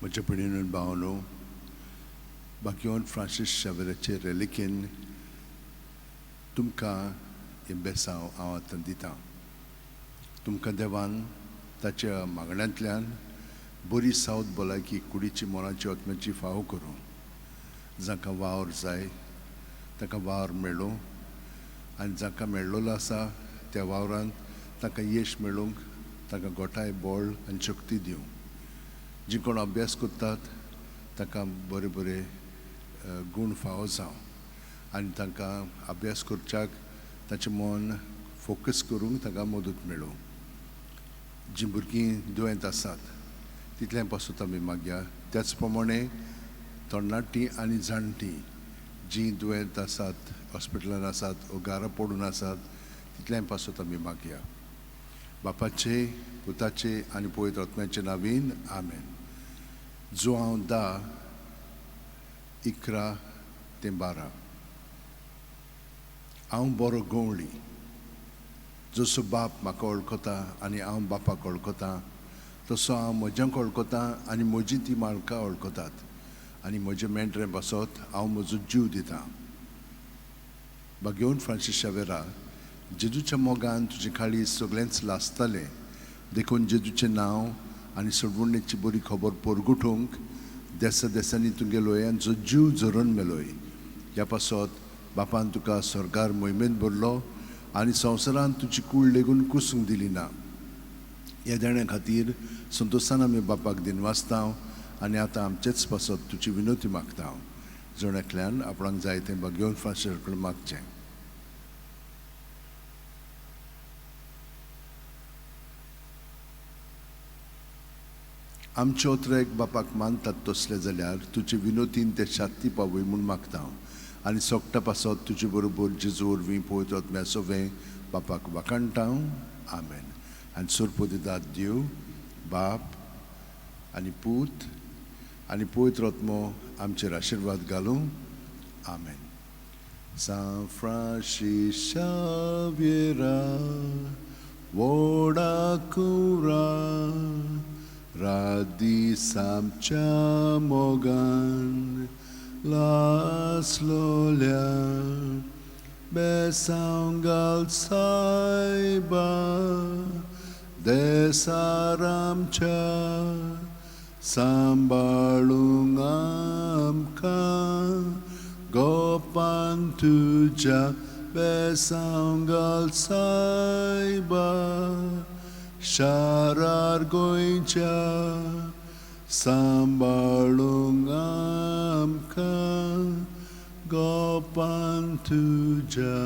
म्हज्या भयणीन भावनो, बागयोन फ्रांसीस शावेराचे रेलिकेन तुमकां हें बेसांव हांव आतां दितां. तुमकां देवान ताच्या मागण्यांतल्यान बरी सावत भलायकी कुडीची मनाची आत्म्याची फावो करूं. जांकां वावर जाय तांकां वावर मेळूं आनी जांकां मेळ्ळो आसा त्या वावरांत तांकां यश मेळूंक तांकां गोठाय बळ आनी शक्ती दिवं. जी कोण अभ्यास करतात तांकां बरे बरे गूण फावो जावं आनी तांकां अभ्यास करच्याक ताचें मन फोकस करूंक तांकां मदत मेळूं. जीं भुरगीं दुयेंत आसात तितलें पासून आमी मागया. त्याच प्रमाणे तरणाटीं आनी जाणटीं जीं दुयेंत आसात, हॉस्पिटलान आसात वो घरा पडून आसात तितलें पासून आमी मागया. बापाचे, पुताचे आनी पवित्र आत्म्याचे नांवान आमेन. जुआंव 10, 11 ते 12. हांव बरो गवळी, जसो बाप म्हाका वळखता आनी हांव बापाक वळखता तसो हांव म्हज्यांक वळखता आनी म्हजी ती म्हाका वळखतात आनी म्हजे मेंढरे पासत हांव म्हजो जीव दितां. बागेवन फ्रांसीस शावेरा, जेजूच्या मोगान तुजे काळीज सगळेंच लासतालें, देखून जेजूचें नांव आनी सोडवणेची बरी खबर परगुटूंक देसा देसांनी तुगेलो यांचो जीव झरोवन मेलोय. ह्या पासत बापान तुका स्वर्गार मोहिमेंत भरलो आनी संवसारांत तुजी कूड लेगून कुसूंक दिली ना. ह्या देण्या खातीर संतोशान आमी बापाक दिनवासता आनी आतां आमचेच पासत तुजी विनवती मागता. जण एकल्यान आपणाक जाय तें बागेवन फ्रांसीस कडेन मागचें. आमचे ओतरेक बापाक मानतात तसले जाल्यार तुजे विनोतीन ते शाती पावय म्हूण मागता आनी सोगटा पासत तुजे बरोबर जेजू वरवीं पवित्र आत्म्या सवें बापाक वाखाणटा. आमेन. आनी सोरपोदिदाद देव बाप आनी पूत आनी पवित्र आत्मो आमचेर आशिर्वाद घालूं. आमेन. सांत फ्रांसीस शाव्येरा व्हडा कुरा रात दीस आमच्या मोगान लासलोल्या बेसांव घाल सायबा देसार आमच्या सांबाळूंक आमकां गोपान तुज्या बेसांव घाल सायबा शारार गोंयच्या सांबाळूंक आमकां गोपान तुज्या.